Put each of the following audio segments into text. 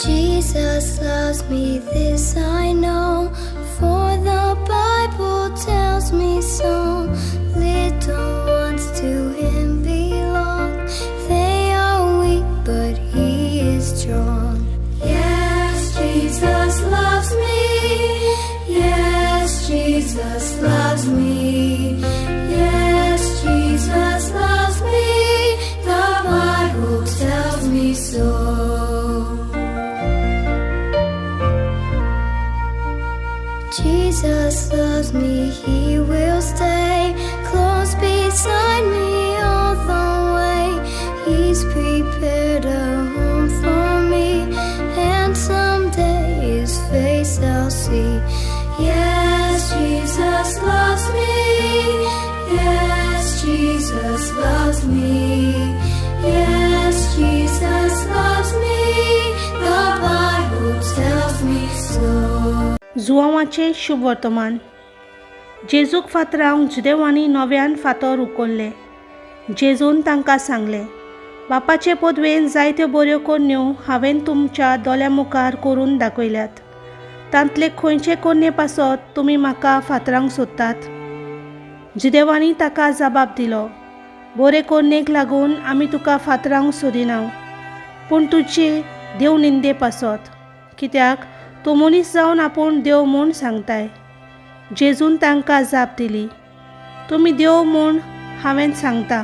Jesus loves me, this I know, for the Bible tells me so. Little ones to him belong, they are weak, but he is strong. Yes, Jesus loves me. Yes, Jesus loves me. Yes, Jesus loves me. The Bible tells me so. Jesus loves me, he will stay close beside me all the way. He's prepared a home for me, and someday his face I'll see. Yes, Jesus loves me. Yes, Jesus loves me. Yes, Jesus loves me. The Bible tells me so. जुआंवाचें शुभ वर्तमान. जेजूक फातरावंक जुदेवांनी नव्यान फातर उखल्ले. जेजून तांकां सांगलें, बापाचे पदवेन जायत्यो बऱ्यो कोरण्यो हांवें तुमच्या दोळ्यां मुखार करून दाखयल्यात. तांतले खंयचे कोरणे पासत तुमी म्हाका फातरावंक सोदतात? जुदेवांनी ताका जबाब दिलो, बरे कोरणेक लागून आमी तुका फातरावंक सोदिना, पूण तुजे देव निंदे पासत, कित्याक तूं मनीस जावन आपूण देव म्हूण सांगताय. जेजून तांकां जाप दिली, तुमी देव म्हूण हांवें सांगता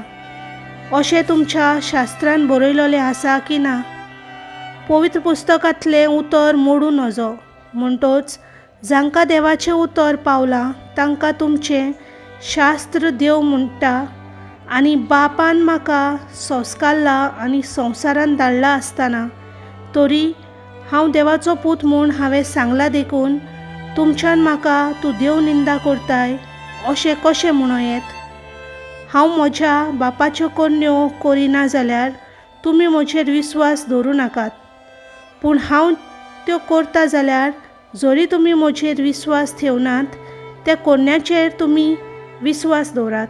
अशें तुमच्या शास्त्रान बरयलेलें आसा की ना? पवित्र पुस्तकांतलें उतर मोडूं नजो. म्हणटच जांकां देवाचें उतर पावलां तांकां तुमचें शास्त्र देव म्हणटा आनी बापान म्हाका संस्कारला आनी संवसारान धाडला आसतना तरी हांव देवाचो पूत म्हूण हांवें सांगलां देखून तुमच्यान म्हाका तूं देव निंदा करताय अशें कशें म्हणूं येत? हांव म्हज्या बापाच्यो करण्यो करिना जाल्यार तुमी म्हजेर विस्वास दवरूं नाकात, पूण हांव त्यो करता जाल्यार जरी तुमी म्हजेर विस्वास ठेवनात त्या कोरण्याचेर तुमी विस्वास दवरात.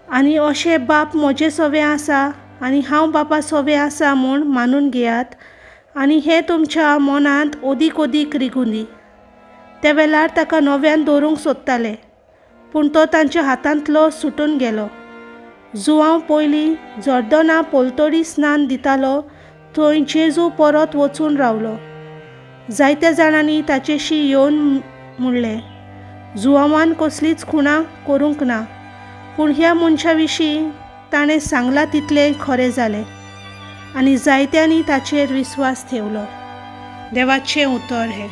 आनी अशें बाप म्हजे सवें आसा आनी हांव बापा सवें आसा म्हूण मानून घेयात आनी हें तुमच्या मनांत ओदीक ओदीक रिगूं दी. त्या वेळार ताका नव्यान दवरूंक सोदताले, पूण तो तांच्या हातांतलो सुटून गेलो. जुआंव पयलीं जॉर्दना पलतडी स्नान दितालो थंय जेजू परत वचून रावलो. जायत्या जाणांनी ताचेशी येवन म्हणलें, जुआंवान कसलीच खुणां करूंक ना, पूण ह्या मनशा विशीं ताणें सांगलां तितलें खरें जालें. आनी जायत्यांनी ताचेर विस्वास ठेवलो. देवाचें उतर हें.